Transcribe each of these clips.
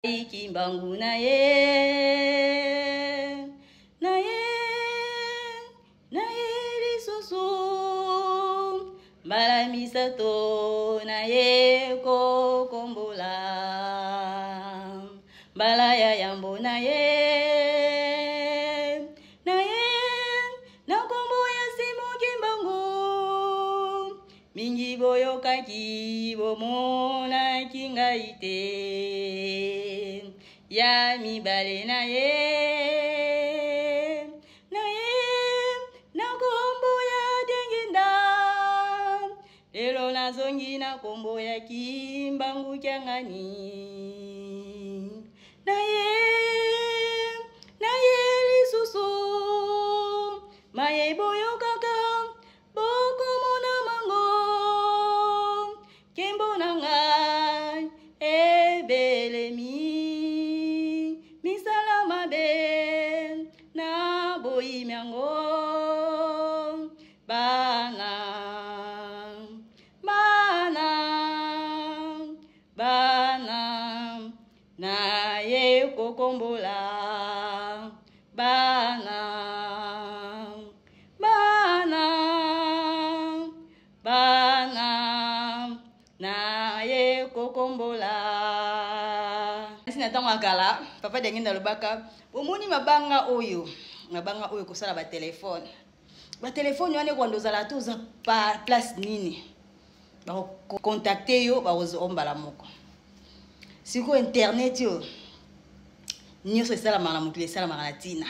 Kimbangu na ye na ye na ye lisusu mbala misato na ye kokombola mbala ya yambo na ye na ye na nkombo ya Simon Kimbangu Mingi boyokaki bomonaki ngai te ya mibale na ye na ye na kombo ya Diangienda lelo nazongi na kombo ya Kimbangu Kiangani na ye na ye lisusu maye boyokaka Bokomona mango nkembo na ngai ebelemi misala mabe na boyimi yango bana bana bana naye kokombola bana bana bana naye kokombola. Na ntango ya kala, papa Diangienda alobaka, bomoni mabanga oyo, mabanga oyo kosala batelefone, batelefone wana ekwanda ozala te, oza pa place nini, bakocontacte yo, bakozwa mbala moko. Sikoyo internet oyo nyonso esalamaka na mokili, esalamaka na ntina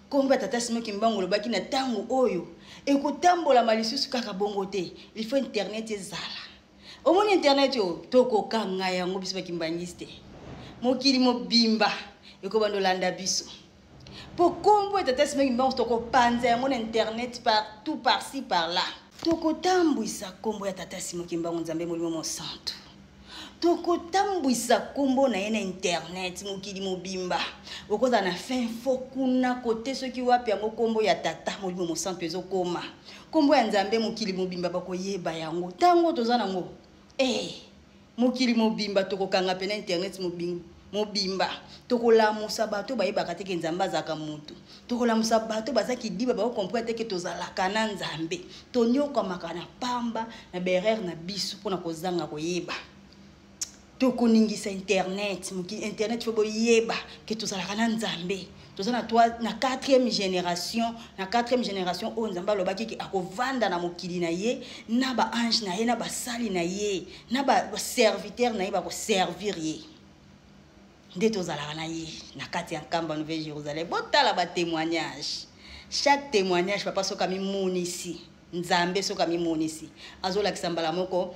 nkombo ya tata Simon Kimbangu. Olobaki na ntango oyo ekotambolama lisusu kaka bongo te, il faut internet ezala. Omoni internet oyo, tokokanga yango biso bakimbangisi te, mokili mobimba ekobanda olanda biso mpo nkombo ya tata Simon Kimbangu tokopanza yango na internet partout, par-ci par-là. Tokotambwisa nkombo ya tata Simon Kimbangu, Nzambe Molimo Mosantu, tokotambwisa nkombo na ye na internet mokili mobimba. Okozala na fin fo kuna kote soki wapi, yango nkombo ya tata Molimo Mosantu ezokoma, nkombo ya Nzambe, mokili mobimba bakoyeba yango. Ntango toza nango eh, mokili mobimba tokokanga pena internet mobimba, tokolamusa bato bayebaka te ke Nzambe azalaka motu, tokolamusa bato baza kidiba, bakocomprendre te ke tozalaka na Nzambe. Tonyokwamaka na pamba na baerreur na biso mpona kozanga koyeba. Tokoningisa internet, mokili internet, fo boyeba ke tozalaka na Nzambe. Toza na, 3, na 4e génération, na 4e génération oyo Nzambe alobaki ke akovanda na mokili na ye na baange na ye na basali na ye na baserviteur na ye, bakoservir ye. Nde tozalaka na ye na kati ya Nkamba, Nouvelle Jérusalem. Botala batémoignage, chaque témoignage, papa soki amimonisi, Nzambe soki amimonisi, azolakisa mbala moko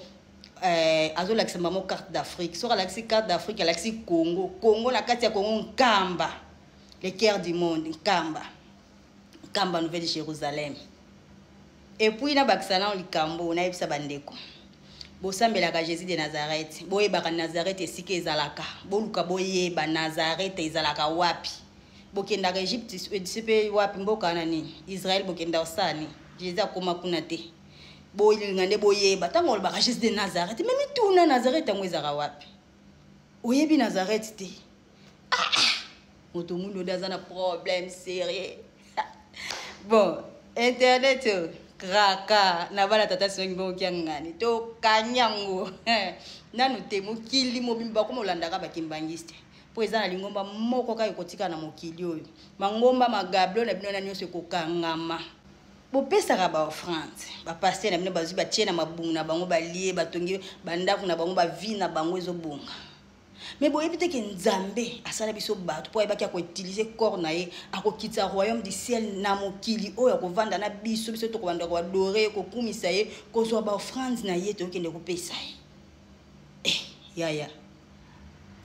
azolakisa mbala moko carte d'Afrique. Soki alakisi carte d'Afrique, alakisi Congo, Congo na kati ya Congo, Nkamba, le cœur du monde, Nkamba, Nkamba, Nouvelle Jérusalem. Et puis nabakisa nano likambo, nayebisa bandeko bosambelaka Jésus de Nazareth, boyebaka Nazareth esika ezalaka, boluka boyeba Nazareth ezalaka wapi. Bokendaka Egypte esi mpe wapi, mboka wana nini, Israel, bokenda kosala nini? Jésus akóma kuna te. Bolinga nde boyeba ntango olobaka Jésus de Nazareth, me mituna Nazareth yango ezalaka wapi? Oyebi Nazareth te? Ah, ah! Moto mundu nde aza na problème sérieux. Bon, internet oyo kraka na bana tata Simon Kimbangu Kiangani, tokangi yango nanu te. Mokili mobimba bakoma olandaka bakimbangiste, mpo eza na lingomba moko kaka ekotika na mokili oyo. Mangomba magablo na bino na nyonso ekokangama. Bopesaka baoffrande, bapaster na bino bazwi, batie na mabungu na bango, balie, batongi bandako na bango, bavie na bango ezobonga. Me boyebi te ke Nzambe asala biso bato mpo ayebaki akoutilize corps na ye, akokitisa royaume du ciel na mokili oyo, akovanda na biso. Biso tokobanda koadore, kokumisa ye, kozwa baoffrande na ye, tokende kopesa ye. Eh, yaya,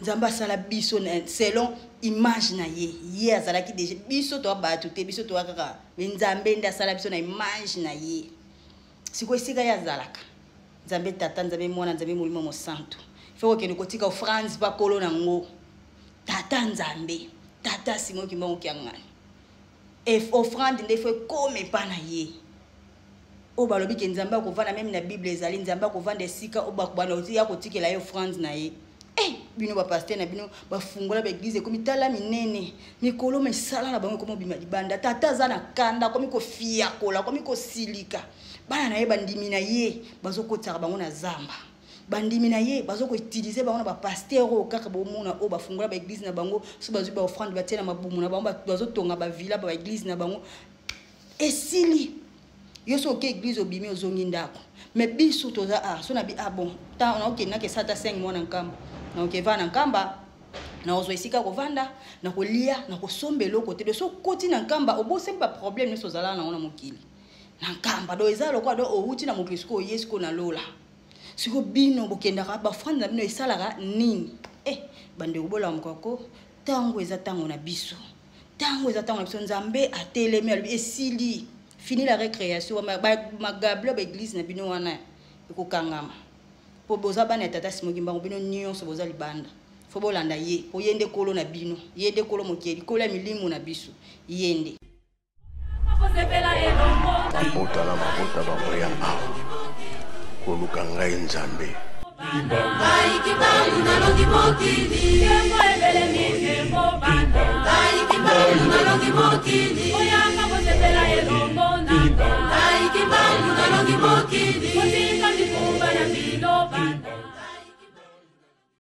Nzambe asala biso selon image na ye. Ye azalaki deja, biso toa bato te, biso toa kaka, me Nzambe nde asala biso na image na ye. Sikoyo esika ye azalaka, Nzambe Tata, Nzambe Mwana, Nzambe Molimo Mosantu, fo kokende kotika offrande bakolo nango tata Nzambe, tata Simon Kimbangu Kiangani. Offrande nde fo ekoma epa na ye. Oyo balobi ke Nzambe akovanda, meme na Bible ezali, Nzambe akovanda esika oyo bakobanda ya kotikela ye offrande na ye. Eh, bino bapaster na bino bafungola baeglize ekomi tala minene mikolo misala na bango ekomi obima libanda. Tata aza na kanda, akomi kofiakola, akomi kosilika. Bana na ye, bandimi na ye, bazokotisaka bango na zamba. Bandimi na ye bazokoutilize bango na bapaster oyo kaka bomona oyo bafungola baeglize na bango. So bazwi baoffrande, batie na mabumu na bango, bazotonga bavilla ba baeglize na bango. Esili yo so oke eglize, obimi, ozongi ndako. Mais biso toza ah, so na bi ah bon, naokendaki esala ata 5 mois na Nkamba, naokeva na Nkamba, nakozwa esika kovanda, nakolia, nakosomba eloko te. Do so okoti na Nkamba, obosani baproblème nyonso ozalaka nango na mokili. Na Nkamba do eza lokola do owuti na mokili, sikoyo oye sikoyo na lola. Sikoyo bino bokendaka, baoffrande na bino esalaka nini? Eh, bandeko, bolamuka ko. Ntango eza ntango na biso, ntango eza ntango na biso. Nzambe atelemi, alobi esili, fini la récréation. Magable baeglise na bino wana ekokangama, mpo boza bana ya tata Simoki Mbango. Bino nyonso boza libanda, fo bolanda ye, po ye nde kolo na bino, ye nde kolo mokeli, kolo ya milimo na biso, ye nde. Mabota na mabota bakoya awa koluka ngai Nzambe. Ngai Kimbangu nalongi mokili.